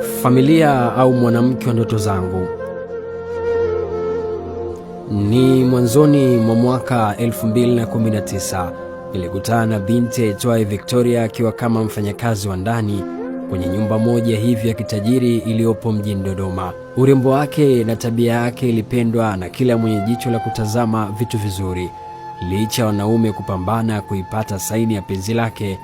Familia au mwanamke wa ndoto zangu. Ni mwanzoni mwa mwaka 2019 nilikutana na binti aitwaye Victoria akiwa kama mfanyakazi wa ndani kwenye nyumba moja hivi ya kitajiri iliyopo mjini Dodoma. Urembo wake na tabia yake ilipendwa na kila mwenye jicho la kutazama vitu vizuri. Licha ya wanaume kupambana kuipata saini ya penzi lake,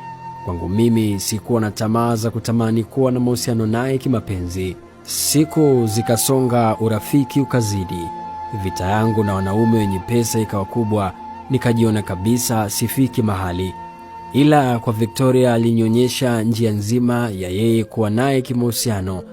kwangu mimi sikuwa na tamaa za kutamani kuwa na mahusiano naye kimapenzi. Siku zikasonga, urafiki ukazidi, vita yangu na wanaume wenye pesa ikawa kubwa, nikajiona kabisa sifiki mahali. Ila kwa Victoria alinionyesha njia nzima ya yeye kuwa naye kimahusiano.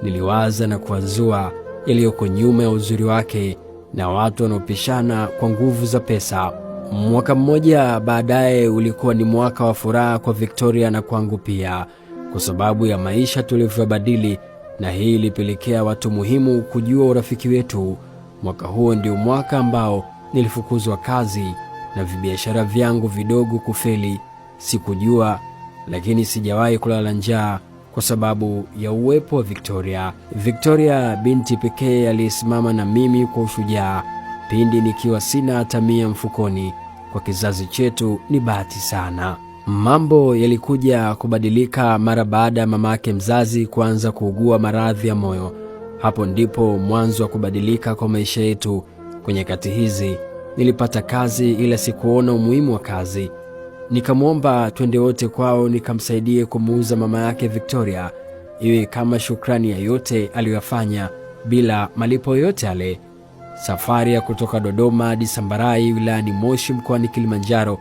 Niliwaza na kuwazua yaliyoko nyuma ya uzuri wake na watu wanaopishana kwa nguvu za pesa. Mwaka mmoja baadaye ulikuwa ni mwaka wa furaha kwa Victoria na kwangu pia, kwa sababu ya maisha tulivyobadili, na hii ilipelekea watu muhimu kujua urafiki wetu. Mwaka huo ndio mwaka ambao nilifukuzwa kazi na vibiashara vyangu vidogo kufeli. Sikujua, lakini sijawahi kulala njaa kwa sababu ya uwepo wa Victoria. Victoria, binti pekee aliyesimama na mimi kwa ushujaa pindi nikiwa sina hata mia mfukoni. Kwa kizazi chetu ni bahati sana. Mambo yalikuja kubadilika mara baada ya mamake mzazi kuanza kuugua maradhi ya moyo. Hapo ndipo mwanzo wa kubadilika kwa maisha yetu. Kwa nyakati hizi nilipata kazi, ila sikuona umuhimu wa kazi. Nikamwomba twende wote kwao nikamsaidie kumuuza mama yake Victoria, iwe kama shukrani ya yote aliyoyafanya bila malipo yoyote yale. Safari ya kutoka Dodoma hadi Sambarai wilayani Moshi mkoani Kilimanjaro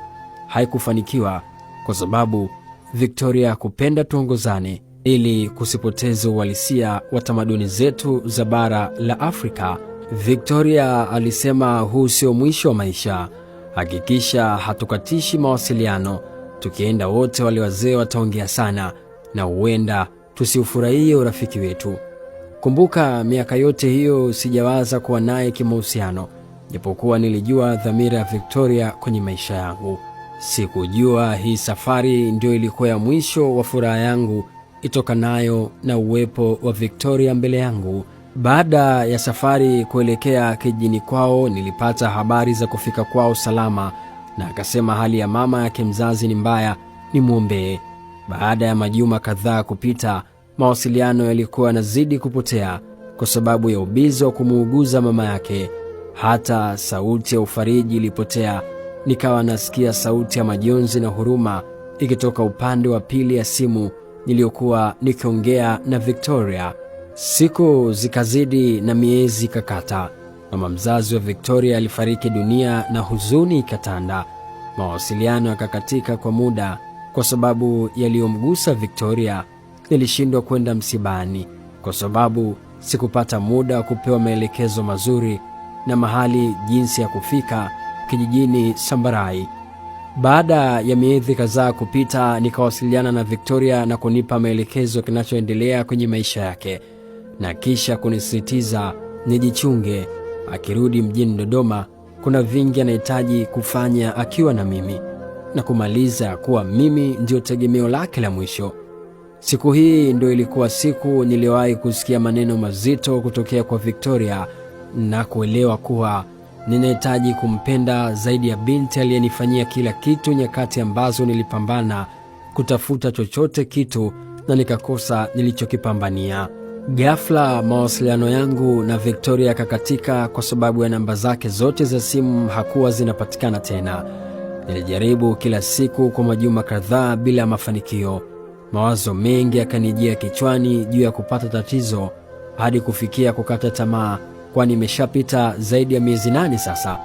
haikufanikiwa kwa sababu Victoria kupenda tuongozane ili kusipoteza uhalisia wa tamaduni zetu za bara la Afrika. Victoria alisema huu sio mwisho wa maisha, hakikisha hatukatishi mawasiliano. Tukienda wote, wale wazee wataongea sana na huenda tusiufurahie urafiki wetu. Kumbuka, miaka yote hiyo sijawaza kuwa naye kimahusiano, japokuwa nilijua dhamira ya Victoria kwenye maisha yangu. Sikujua hii safari ndio ilikuwa ya mwisho wa furaha yangu itokanayo na uwepo wa Victoria mbele yangu. Baada ya safari kuelekea kijijini kwao, nilipata habari za kufika kwao salama, na akasema hali ya mama yake mzazi ni mbaya, nimwombee. Baada ya majuma kadhaa kupita, mawasiliano yalikuwa yanazidi kupotea kwa sababu ya ubizi wa kumuuguza mama yake. Hata sauti ya ufariji ilipotea, nikawa nasikia sauti ya majonzi na huruma ikitoka upande wa pili ya simu niliyokuwa nikiongea na Victoria. Siku zikazidi na miezi ikakata. Mama mzazi wa Victoria alifariki dunia na huzuni ikatanda. Mawasiliano yakakatika kwa muda kwa sababu yaliyomgusa Victoria. Nilishindwa kwenda msibani kwa sababu sikupata muda wa kupewa maelekezo mazuri na mahali jinsi ya kufika kijijini Sambarai. Baada ya miezi kadhaa kupita, nikawasiliana na Victoria na kunipa maelekezo kinachoendelea kwenye maisha yake na kisha kunisisitiza nijichunge. Akirudi mjini Dodoma, kuna vingi anahitaji kufanya akiwa na mimi, na kumaliza kuwa mimi ndiyo tegemeo lake la mwisho. Siku hii ndio ilikuwa siku niliyowahi kusikia maneno mazito kutokea kwa Victoria na kuelewa kuwa ninahitaji kumpenda zaidi ya binti aliyenifanyia kila kitu nyakati ambazo nilipambana kutafuta chochote kitu na nikakosa nilichokipambania. Ghafla mawasiliano yangu na Victoria yakakatika kwa sababu ya namba zake zote za simu hakuwa zinapatikana tena. Nilijaribu kila siku kwa majuma kadhaa bila mafanikio. Mawazo mengi yakanijia kichwani juu ya kupata tatizo hadi kufikia kukata tamaa, kwani imeshapita zaidi ya miezi 8 sasa.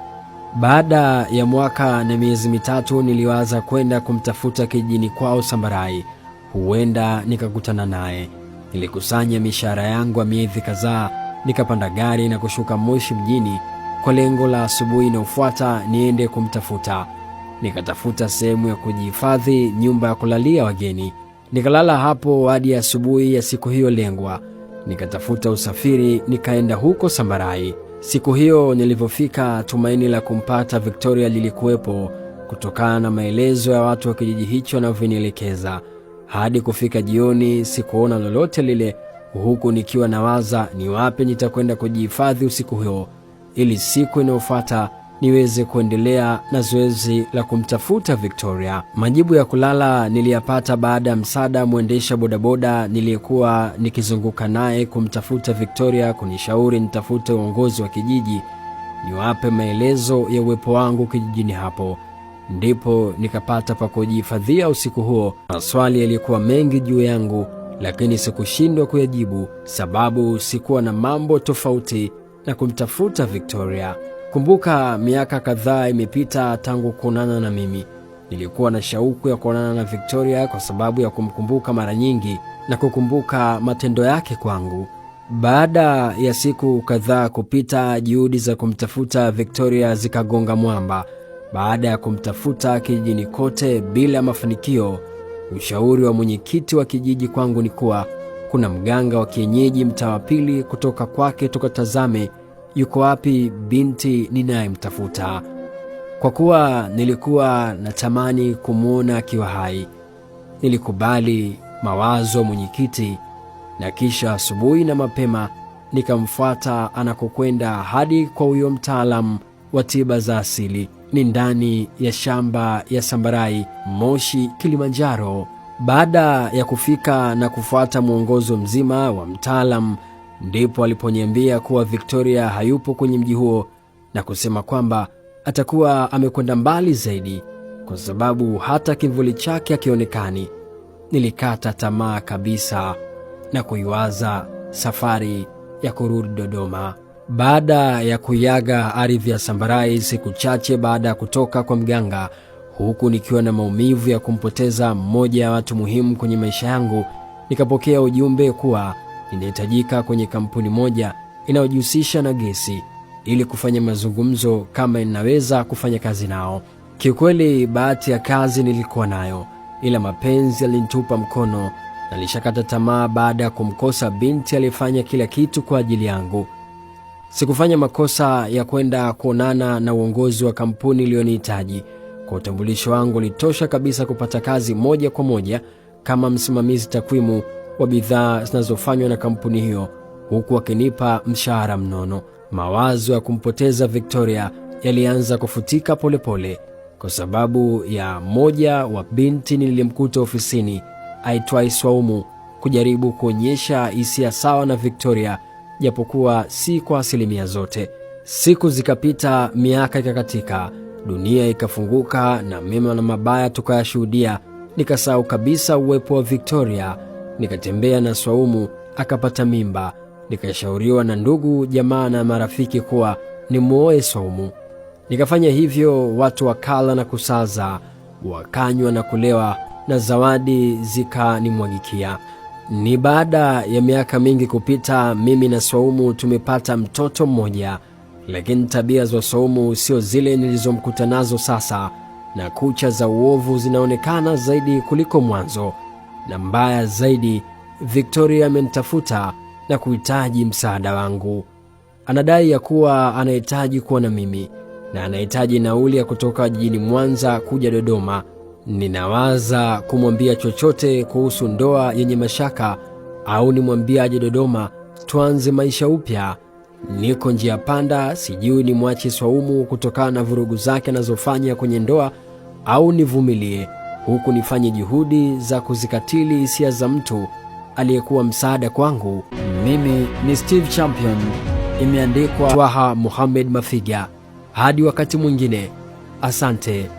Baada ya mwaka na miezi 3 niliwaza kwenda kumtafuta kijijini kwao Sambarai, huenda nikakutana naye. Nilikusanya mishahara yangu ya miezi kadhaa, nikapanda gari na kushuka Moshi mjini kwa lengo la asubuhi inayofuata niende kumtafuta. Nikatafuta sehemu ya kujihifadhi, nyumba ya kulalia wageni. Nikalala hapo hadi asubuhi ya siku hiyo lengwa. Nikatafuta usafiri nikaenda huko Sambarai. Siku hiyo nilivyofika, tumaini la kumpata Victoria lilikuwepo kutokana na maelezo ya watu wa kijiji hicho wanavyonielekeza. Hadi kufika jioni sikuona lolote lile huku nikiwa nawaza ni wapi nitakwenda kujihifadhi usiku huo ili siku inayofuata niweze kuendelea na zoezi la kumtafuta Victoria. Majibu ya kulala niliyapata baada ya msaada mwendesha bodaboda niliyekuwa nikizunguka naye kumtafuta Victoria kunishauri nitafute uongozi wa kijiji niwape maelezo ya uwepo wangu kijijini hapo. Ndipo nikapata pa kujihifadhia usiku huo. Maswali yalikuwa mengi juu yangu, lakini sikushindwa kuyajibu, sababu sikuwa na mambo tofauti na kumtafuta Victoria. Kumbuka, miaka kadhaa imepita tangu kuonana na mimi. Nilikuwa na shauku ya kuonana na Victoria kwa sababu ya kumkumbuka mara nyingi na kukumbuka matendo yake kwangu. Baada ya siku kadhaa kupita, juhudi za kumtafuta Victoria zikagonga mwamba. Baada ya kumtafuta kijijini kote bila mafanikio, ushauri wa mwenyekiti wa kijiji kwangu ni kuwa kuna mganga wa kienyeji mtaa wa pili kutoka kwake, tukatazame yuko wapi binti ninayemtafuta. Kwa kuwa nilikuwa natamani kumwona akiwa hai, nilikubali mawazo ya mwenyekiti, na kisha asubuhi na mapema nikamfuata anakokwenda hadi kwa huyo mtaalamu wa tiba za asili. Ni ndani ya shamba ya Sambarai, Moshi, Kilimanjaro. Baada ya kufika na kufuata mwongozo mzima wa mtaalam, ndipo aliponiambia kuwa Victoria hayupo kwenye mji huo na kusema kwamba atakuwa amekwenda mbali zaidi kwa sababu hata kivuli chake hakionekani. Nilikata tamaa kabisa na kuiwaza safari ya kurudi Dodoma. Baada ya kuiaga ardhi ya Sambarai siku chache baada ya kutoka kwa mganga, huku nikiwa na maumivu ya kumpoteza mmoja ya watu muhimu kwenye maisha yangu, nikapokea ujumbe kuwa ninahitajika kwenye kampuni moja inayojihusisha na gesi ili kufanya mazungumzo kama ninaweza kufanya kazi nao. Kiukweli, bahati ya kazi nilikuwa nayo, ila mapenzi yalinitupa mkono. Nilishakata tamaa baada ya kumkosa binti aliyefanya kila kitu kwa ajili yangu. Sikufanya makosa ya kwenda kuonana na uongozi wa kampuni iliyonihitaji. Kwa utambulisho wangu ulitosha kabisa kupata kazi moja kwa moja kama msimamizi takwimu wa bidhaa zinazofanywa na kampuni hiyo, huku akinipa mshahara mnono. Mawazo ya kumpoteza Victoria yalianza kufutika polepole kwa sababu ya mmoja wa binti nilimkuta ofisini aitwaye Swaumu kujaribu kuonyesha hisia sawa na Victoria, japokuwa si kwa asilimia zote. Siku zikapita, miaka ikakatika, dunia ikafunguka na mema na mabaya tukayashuhudia. Nikasahau kabisa uwepo wa Victoria. Nikatembea na Swaumu akapata mimba. Nikashauriwa na ndugu jamaa na marafiki kuwa nimuoe Swaumu. Nikafanya hivyo, watu wakala na kusaza, wakanywa na kulewa, na zawadi zikanimwagikia. Ni baada ya miaka mingi kupita, mimi na Swaumu tumepata mtoto mmoja, lakini tabia za Swaumu sio zile nilizomkuta nazo sasa, na kucha za uovu zinaonekana zaidi kuliko mwanzo. Na mbaya zaidi, Victoria amenitafuta na kuhitaji msaada wangu. Anadai ya kuwa anahitaji kuwa na mimi na anahitaji nauli ya kutoka jijini Mwanza kuja Dodoma. Ninawaza kumwambia chochote kuhusu ndoa yenye mashaka au nimwambie aje Dodoma tuanze maisha upya. Niko njia panda, sijui nimwache Swaumu kutokana na vurugu zake anazofanya kwenye ndoa au nivumilie huku nifanye juhudi za kuzikatili hisia za mtu aliyekuwa msaada kwangu. Mimi ni Steve Champion, imeandikwa Twaha Muhammad Mafiga. Hadi wakati mwingine, asante.